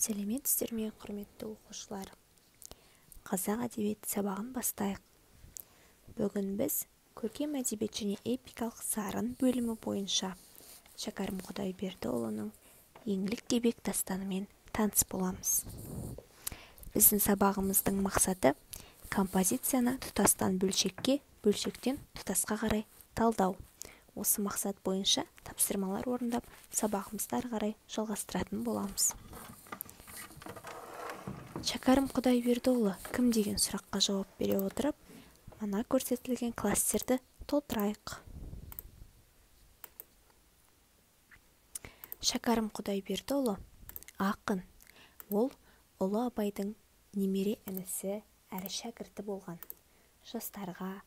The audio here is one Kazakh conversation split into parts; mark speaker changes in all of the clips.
Speaker 1: Сәлеметсіздер ме, құрметті оқушылар! Қазақ әдебиеті сабағын бастайық. Бүгін біз көркем әдебиет және эпикалық сарын бөлімі бойынша Шәкәрім Құдайбердіұлының Еңлік Кебек дастанымен таныс боламыз. Біздің сабағымыздың мақсаты композицияны тұтастан бөлшекке, бөлшектен тұтасқа қарай талдау. Осы мақсат бойынша тапсырмалар орындап, сабағымызды ары қарай жалғастыратын боламыз. Шәкәрім Құдайбердіұлы кім деген сұраққа жауап бере отырып, мына көрсетілген кластерді толтырайық. Шәкәрім Құдайбердіұлы ақын. Ол ұлы Абайдың немере інісі әрі шәкірті болған. Жастарға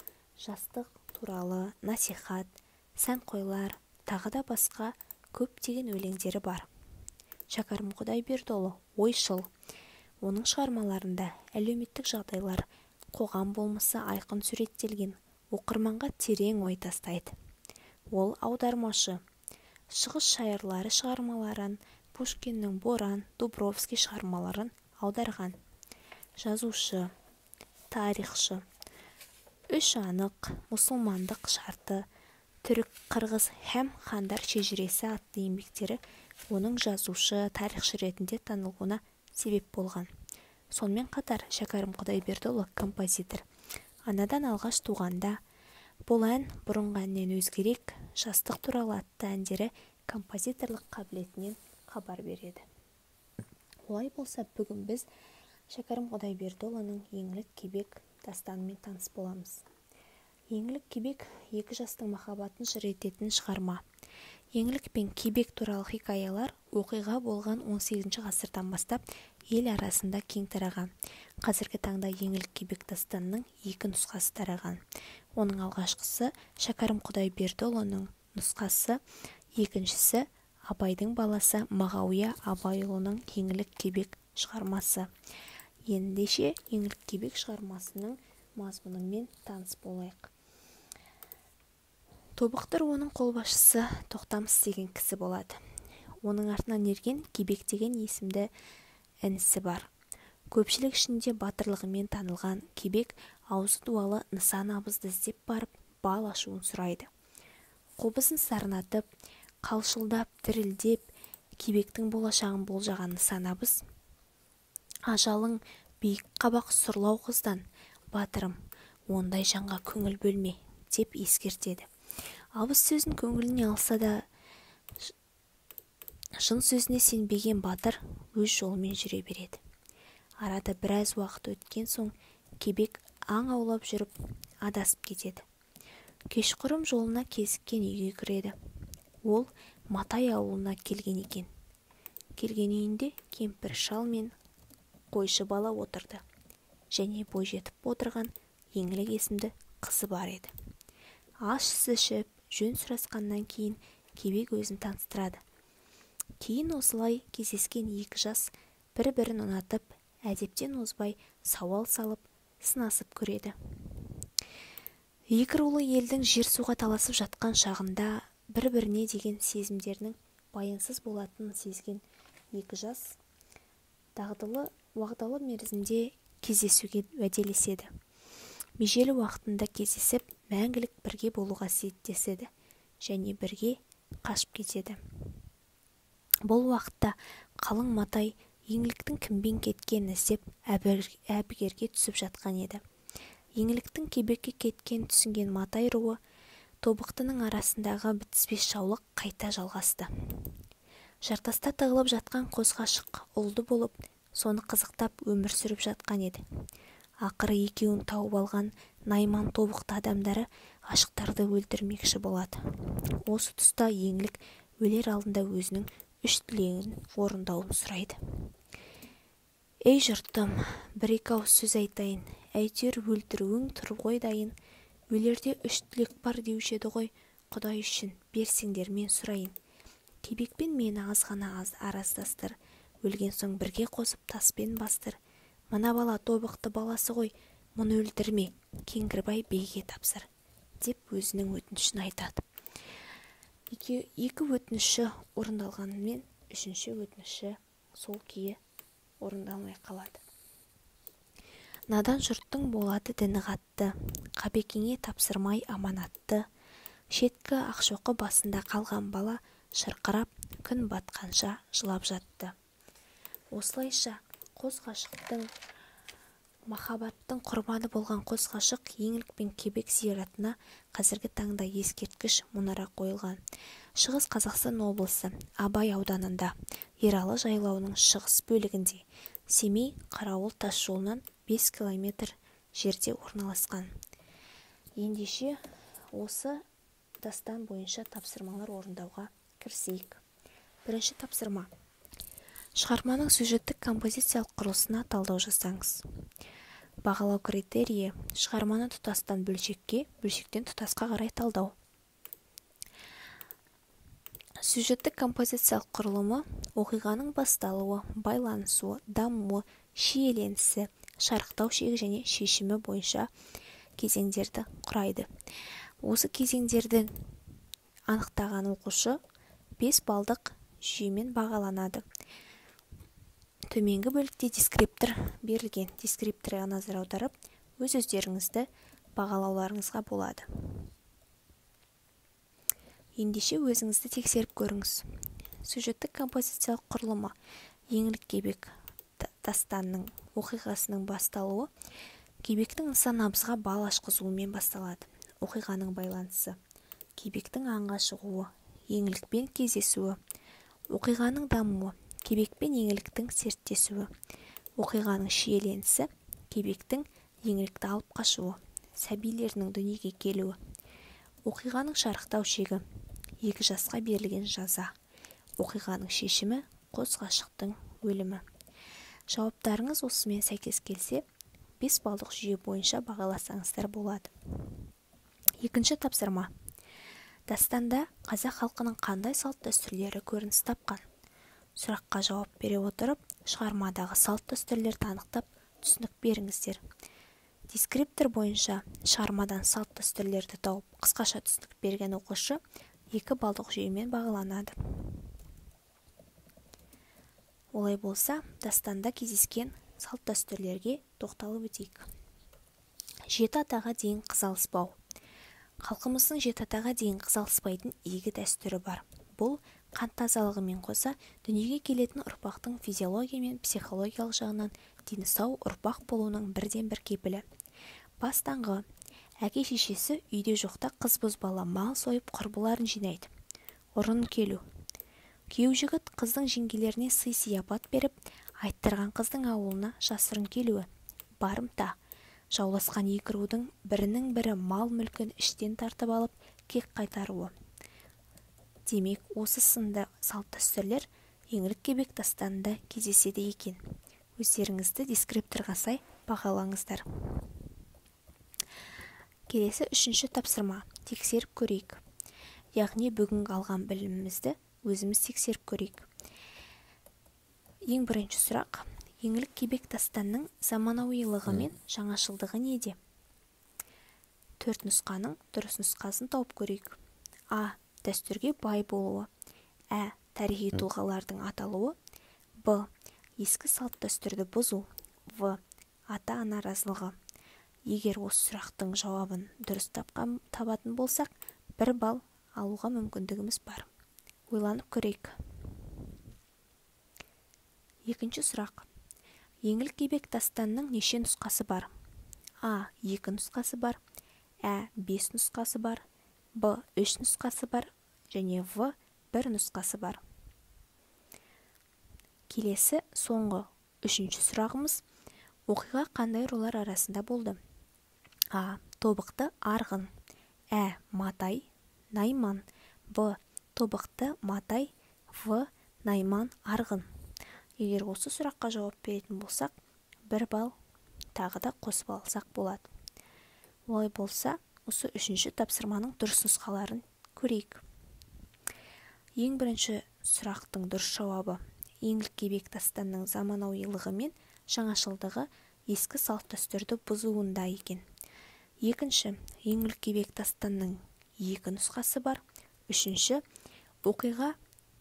Speaker 1: жастық туралы насихат, сәнқойлар, тағы да басқа көптеген өлеңдері бар. Шәкәрім Құдайбердіұлы ойшыл. Оның шығармаларында әлеуметтік жағдайлар, қоғам болмысы айқын суреттелген, оқырманға терең ой тастайды. Ол аудармашы. Шығыс шайырлары шығармаларын, Пушкиннің Боран, Дубровский шығармаларын аударған. Жазушы, тарихшы. Үш анық, мұсылмандық шарты, түрік, қырғыз һәм хандар шежіресі атты еңбектері оның жазушы, тарихшы ретінде танылуына себеп болған. Сонымен қатар Шәкәрім Құдайбердіұлы композитор. Анадан алғаш туғанда, бұл ән бұрынғы әннен өзгерек, жастық туралы атты әндері композиторлық қабілетінен хабар береді. Олай болса, бүгін біз Шәкәрім Құдайбердіұлының Еңлік Кебек дастанымен таныс боламыз. Еңлік Кебек екі жастың махаббатын жыр ететін шығарма. Еңлік пен Кебек туралы хикаялар оқиға болған 18 ғасырдан бастап ел арасында кең тараған. Қазіргі таңда Еңлік Кебек дастанының екі нұсқасы тараған. Оның алғашқысы Шәкәрім Құдайбердіұлының нұсқасы, екіншісі Абайдың баласы Мағауия Абайұлының Еңлік Кебек шығармасы. Ендеше Еңлік Кебек шығармасының мазмұнымен таныс болайық. Тобықты руының қолбасшысы Тоқтамыс деген кісі болады. Оның артынан ерген Кебек деген есімді інісі бар. Көпшілік ішінде батырлығымен танылған Кебек аузы дуалы Нысан абызды іздеп барып, бал ашуын сұрайды. Қобызын сарнатып, қалшылдап, дірілдеп, Кебектің болашағын болжаған Нысан абыз: «Ажалың биік қабақ сұрлау қыздан, батырым, ондай жанға көңіл бөлме», деп ескертеді. Абыз сөзін көңіліне алса да, жын сөзіне сенбеген батыр өз жолымен жүре береді. Арада біраз уақыт өткен соң Кебек аң аулап жүріп адасып кетеді. Кешқұрым жолына кезіккен үйге кіреді. Ол Матай ауылына келген екен. Келген үйінде кемпір шал мен қойшы бала отырды. Және бойжетіп отырған Еңлік есімді қызы бар еді. Ас ішіп, жөн сұрасқаннан кейін Кебек өзін таныстырады. Кейін осылай кездескен екі жас бір-бірін ұнатып, әдептен озбай сауал салып, сынасып көреді. Екі рулы елдің жер-суға таласып жатқан шағында бір-біріне деген сезімдерінің баянсыз болатынын сезген екі жас уағдалы мерзімде кездесуге уәделеседі. Межелі уақытында кездесіп, мәңгілік бірге болуға серттеседі және бірге қашып кетеді. Бұл уақытта қалың Матай Еңліктің кімбен кеткенін іздеп әбігерге түсіп жатқан еді. Еңліктің Кебекке кеткенін түсінген Матай руы Тобықтының арасындағы бітіспес жаулық қайта жалғасты. Жартаста тығылып жатқан қос ғашық ұлды болып, соны қызықтап өмір сүріп жатқан еді. Ақыры екеуін тауып алған Найман Тобықты адамдары ғашықтарды өлтірмекші болады. Осы тұста Еңлік өлер алдында өзінің үш тілегін орындауын сұрайды. «Ей жұртым, бір-екі ауыз сөз айтайын, әйтеуір өлтіруің тұр ғой дайын. Өлерде үш тілек бар деуші еді ғой, Құдай үшін берсеңдер мен сұрайын. Кебекпен мені аз ғана араздастыр, өлген соң бірге қосып таспен бастыр. Мына бала Тобықты баласы ғой, мұны өлтірме, Кеңгірбай биге тапсыр», деп өзінің өтінішін айтады. Екі өтініші орындалғанымен, үшінші өтініші сол күйі орындалмай қалады. Надан жұрттың болады діні қатты, Қабекеңе тапсырмай аманатты. Шеткі Ақшоқы басында қалған бала шырқырап, күн батқанша жылап жатты. Осылайша, қос ғашықтың махаббаттың құрбаны болған қос ғашық Еңлік пен Кебек зиратына қазіргі таңда ескерткіш мұнара қойылған. Шығыс Қазақстан облысы Абай ауданында, Ералы жайлауының шығыс бөлігінде, Семей Қарауыл тас жолынан 5 километр жерде орналасқан. Ендеше осы дастан бойынша тапсырмалар орындауға кірісейік. Бірінші тапсырма. Шығарманың сюжеттік композициялық құрылысына талдау жасаңыз. Бағалау критерийі: шығарманы тұтастан бөлшекке, бөлшектен тұтасқа қарай талдау. Сюжеттік композициялық құрылымы оқиғаның басталуы, байланысуы, дамуы, шиеленісі, шарықтау шегі және шешімі бойынша кезеңдерді құрайды. Осы кезеңдерді анықтаған оқушы 5 балдық жүйемен бағаланады. Төменгі бөлікте дескриптор берілген. Дескрипторға назар аударып, өз-өздеріңізді бағалауларыңызға болады. Ендеше өзіңізді тексеріп көріңіз. Сюжеттік композициялық құрылымы Еңлік Кебек дастанның оқиғасының басталуы Кебектің Нысан абызға бал ашқызуымен басталады. Оқиғаның байланысы, Кебектің аңға шығуы, Еңлікпен кездесуі, оқиғаның дамуы, Кебек пен Еңліктің серттесуі, оқиғаның шиеленісі, Кебектің Еңлікті алып қашуы, сәбилерінің дүниеге келуі, оқиғаның шарықтау шегі, 2 жасқа берілген жаза, оқиғаның шешімі, қос ғашықтың өлімі. Жауаптарыңыз осымен сәйкес келсе, 5 балдық жүйе бойынша бағаласаңыздар болады. Екінші тапсырма. Дастанда қазақ халқының қандай салт-дәстүрлері көрініс тапқан? Сұраққа жауап бере отырып, шығармадағы салт-дәстүрлерді анықтап, түсінік беріңіздер. Дескриптор бойынша шығармадан салт-дәстүрлерді тауып, қысқаша түсінік берген оқушы 2 балдық жүйемен бағаланады. Олай болса, дастанда кездескен салт-дәстүрлерге тоқталып өтейік. 7 атаға дейін қыз алыспау. Халқымыздың 7 атаға дейін қыз алыспайтын игі дәстүрі бар. Бұл қан тазалығымен қоса дүниеге келетін ұрпақтың физиология мен психологиялық жағынан дені сау ұрпақ болуының бірден-бір кепілі. Бастаңғы әке-шешесі үйде жоқта қыз бозбала мал сойып құрбыларын жинайды. Ұрын келу. Күйеу жігіт қыздың жеңгелеріне сый-сияпат беріп, айттырған қыздың ауылына жасырын келуі. Барымта. Жауласқан екі рудың бірінің бірі мал-мүлкін іштен тартып алып, кек қайтаруы. Демек, осы сынды салт-дәстүрлер Еңлік Кебек дастанында кездеседі екен. Өздеріңізді дескрипторға сай бағалаңыздар. Келесі үшінші тапсырма. Тексеріп көрейік. Яғни бүгінгі алған білімімізді өзіміз тексеріп көрейік. Ең бірінші сұрақ. Еңлік Кебек дастанның заманауилығы мен жаңашылдығы неде? 4 нұсқаның дұрыс нұсқасын тауып көрейік. А. Дәстүрге бай болуы. Ә. Тарихи тұлғалардың аталуы. Б. Ескі салт-дәстүрді бұзу. В. Ата-ана разылығы. Егер осы сұрақтың жауабын дұрыс табатын болсақ, 1 балл алуға мүмкіндігіміз бар. Ойланып көрейік. Екінші сұрақ. Еңлік Кебек дастанның неше нұсқасы бар? А. 2 нұсқасы бар. Ә. 5 нұсқасы бар. Б. 3 нұсқасы бар. Және В. 1 нұсқасы бар. Келесі соңғы үшінші сұрағымыз. Оқиға қандай рулар арасында болды? А. Тобықты Арғын. Ә. Матай, Найман. Б. Тобықты Матай. В. Найман, Арғын. Егер осы сұраққа жауап беретін болсақ, 1 балл тағы да қосып алсақ болады. Олай болса, осы үшінші тапсырманың дұрыс нұсқаларын көрейік. Ең бірінші сұрақтың дұрыс жауабы Еңлік Кебек дастанның заманауилығы мен жаңашылдығы ескі салт-дәстүрді бұзуында екен. Екінші, Еңлік Кебек дастанның 2 нұсқасы бар. Үшінші, оқиға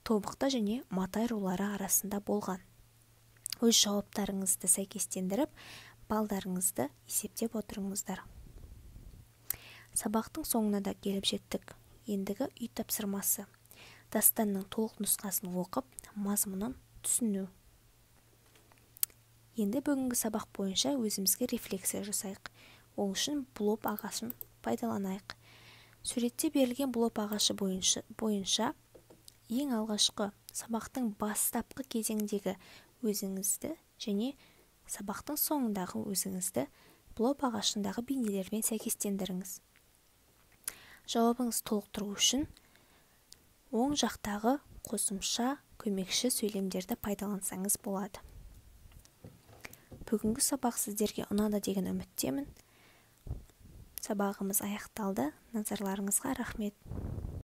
Speaker 1: Тобықты және Матай рулары арасында болған. Өз жауаптарыңызды сәйкестендіріп, балдарыңызды есептеп отырыңыздар. Сабақтың соңына да келіп жеттік. Ендігі үй тапсырмасы. Дастанның толық нұсқасын оқып, мазмұнын түсіну. Енді бүгінгі сабақ бойынша өзімізге рефлексия жасайық. Ол үшін блоб ағашын пайдаланайық. Суретте берілген блоб ағашы бойынша ең алғашқы сабақтың бастапқы кезеңдегі өзіңізді және сабақтың соңындағы өзіңізді блоб ағашындағы бейнелермен сәйкестендіріңіз. Жауабыңыз толықтыру үшін оң жақтағы қосымша көмекші сөйлемдерді пайдалансаңыз болады. Бүгінгі сабақ сіздерге ұнады деген үміттемін. Сабағымыз аяқталды. Назарларыңызға рахмет.